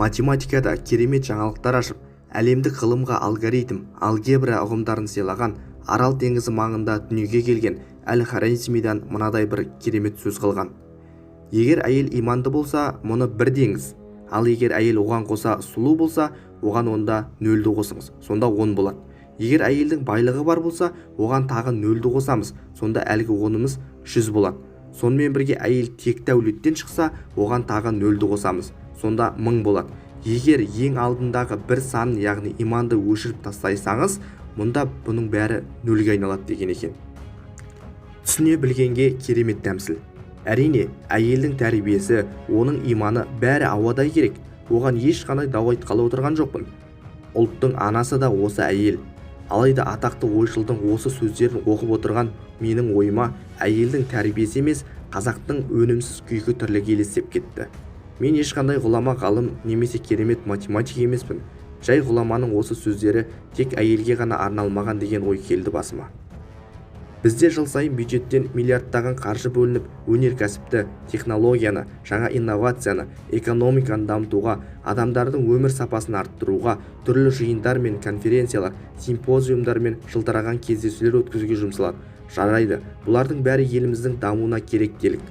Математикада керемет жаңалықтар ашып, әлемдік ғылымға алгоритм, алгебра ұғымдарын сыйлаған, Арал теңізі маңында дүниеге келген әл-Хорезмиден мынадай бір керемет сөз қалған: егер әйел иманды болса, мұны бір деңіз. Ал егер әйел оған қоса сұлу болса, оған онда нөлді қосыңыз, сонда 10 болады. Егер әйелдің байлығы бар болса, оған тағы нөлді қосамыз, сонда әлгі онымыз 100 болады. Сонымен бірге әйел текті әулеттен шықса, оған тағы нөлді қосамыз, сонда 1000 болады. Егер ең алдындағы бір санын, яғни иманды өшіріп тастайсаңыз, мұнда бұның бәрі нөлге айналады деген екен. Түсіне білгенге керемет тәмсіл. Әрине, әйелдің тәрбиесі, оның иманы бәрі ауадай керек. Оған ешқандай дау айтқалы отырған жоқпын. Ұлттың анасы да осы әйел. Алайда атақты ойшылдың осы сөздерін оқып отырған менің ойыма әйелдің тәрбиесі емес, қазақтың өнімсіз күйкі тірлігі елестеп кетті. Мен ешқандай ғұлама ғалым немесе керемет математик емеспін. Жай ғұламаның осы сөздері тек әйелге ғана арналмаған деген ой келді басыма. Бізде жыл сайын бюджеттен миллиардтаған қаржы бөлініп, өнеркәсіпті, технологияны, жаңа инновацияны, экономиканы дамытуға, адамдардың өмір сапасын арттыруға, түрлі жиындар мен конференциялар, симпозиумдар мен жылтыраған кездесулер өткізуге жұмсалады. Жарайды, бұлардың бәрі еліміздің дамуына керек делік.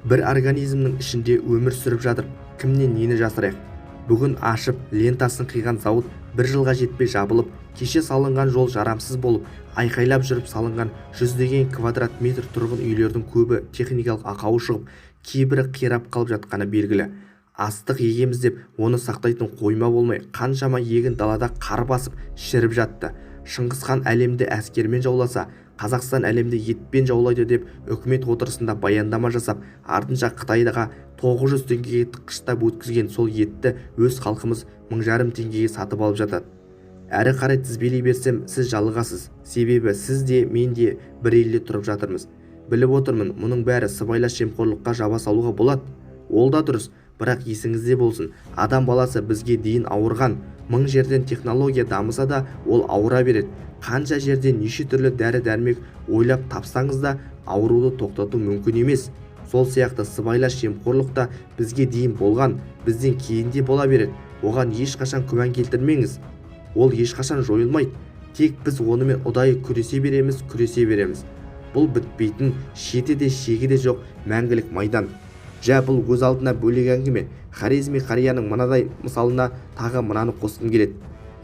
Бір организмнің ішінде өмір сүріп жатып, кімнен нені жасырайық? Бүгін ашып, лентасын қиған зауыт бір жылға жетпей жабылып, кеше салынған жол жарамсыз болып, айқайлап жүріп салынған жүздеген квадрат метр тұрғын үйлердің көбі техникалық ақауы шығып, кейбірі қирап қалып жатқаны белгілі. Астық егеміз деп, оны сақтайтын қойма болмай, қаншама егін далада қар басып, шіріп жатты. Шыңғыс хан әлемді әскермен жауласа, Қазақстан әлемді етпен жаулайды деп үкімет отырысында баяндама жасап, артынша Қытайға 900 теңгеге тыққыштап өткізген сол етті өз халқымыз 1500 теңгеге сатып алып жатады. Әрі қарай тізбелей берсем, сіз жалығасыз. Себебі сіз де, мен де бір елде тұрып жатырмыз. Біліп отырмын, мұның бәрі сыбайлас жемқорлыққа жаба салуға болады. Ол да дұрыс, бірақ есіңізде болсын, адам баласы бізге дейін ауырған. Мың жерден технология дамыса да, ол ауыра береді. Қанша жерден неше түрлі дәрі-дәрмек ойлап тапсаңыз да, ауруды тоқтату мүмкін емес. Сол сияқты сыбайлас жемқорлық та бізге дейін болған, бізден кейін де бола береді. Оған ешқашан күмән келтірмеңіз. Ол ешқашан жойылмайды. Тек біз онымен ұдайы күресе береміз, күресе береміз. Бұл бітпейтін, шеті де шегі де жоқ мәңгілік майдан. Жә, бұл өз алдына бөлек әңгіме. Хорезми қарияның мынадай мысалына тағы мынаны қосқым келеді.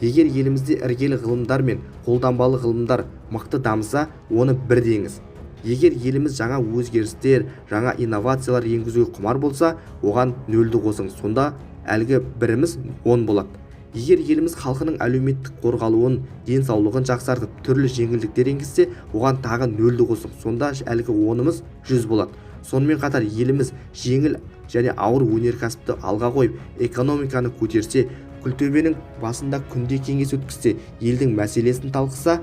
Егер елімізде іргелі ғылымдар мен қолданбалы ғылымдар мықты дамыса, оны бір деңіз. Егер еліміз жаңа өзгерістер, жаңа инновациялар енгізуге құмар болса, оған нөлді қосыңыз, сонда әлгі біріміз 10 болады. Егер еліміз халқының әлеуметтік қорғалуын, денсаулығын жақсартып, түрлі жеңілдіктер енгізсе, оған тағы нөлді қосыңыз, сонда әлгі онымыз 100 болады. Сонымен қатар еліміз жеңіл және ауыр өнеркәсіпті алға қойып, экономиканы көтерсе, Күлтөбенің басында күнде кеңес өткізсе, елдің мәселесін талқыса,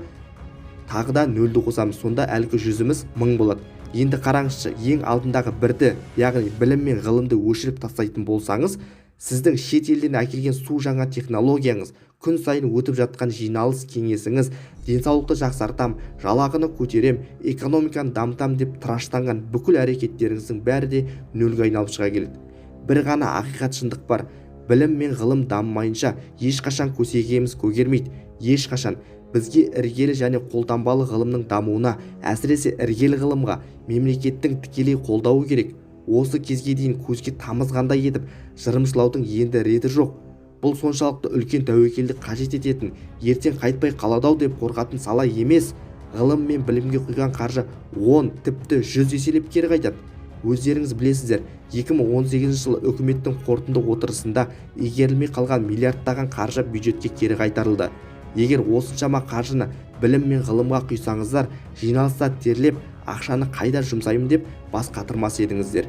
тағы да нөлді қосамыз, сонда әлгі жүзіміз 1000 болады. Енді қараңызшы, ең алдындағы бірді, яғни білім мен ғылымды өшіріп тастайтын болсаңыз, сіздің шет елден әкелген су жаңа технологияңыз, күн сайын өтіп жатқан жиналыс кеңесіңіз, денсаулықты жақсартам, жалақыны көтерем, экономиканы дамытам деп тыраштанған бүкіл әрекеттеріңіздің бәрі де нөлге айналып шыға келеді. Бір ғана ақиқат, шындық бар: білім мен ғылым дамымайынша ешқашан көсегеміз көгермейді, ешқашан. Бізге іргелі және қолданбалы ғылымның дамуына, әсіресе іргелі ғылымға мемлекеттің тікелей қолдауы керек. Осы кезге дейін көзге тамызғандай етіп жырымшылаудың енді реті жоқ. Бұл соншалықты үлкен тәуекелді қажет ететін, ертең қайтпай қалады-ау деп қорқатын сала емес. Ғылым мен білімге құйған қаржы 10, тіпті 100 еселеп кері қайтады. Өздеріңіз білесіздер, 2018 жылы үкіметтің қорытынды отырысында игерілмей қалған миллиардтаған қаржы бюджетке кері қайтарылды. Егер осыншама қаржыны білім мен ғылымға құйсаңыздар, жиналыста терлеп, ақшаны қайда жұмсаймын деп бас қатырмас едіңіздер.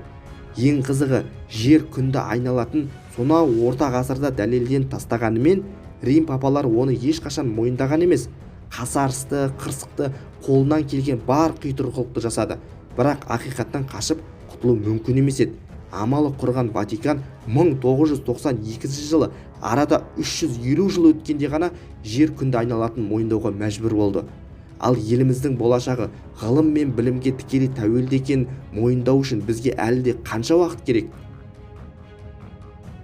Ең қызығы, жер күнді айналатын сонау орта ғасырда дәлелденіп тастағанымен, Рим папалары оны ешқашан мойындаған емес. Қасарысты, қырсықты, қолынан келген бар құйтырқылықты жасады, бірақ ақиқаттан қашып құтылу мүмкін емес еді. Амалы құрған Ватикан 1992 жылы, арада 350 жыл өткенде ғана жер күнді айналатынын мойындауға мәжбүр болды. Ал еліміздің болашағы ғылым мен білімге тікелей тәуелді екенін мойындау үшін бізге әлі де қанша уақыт керек?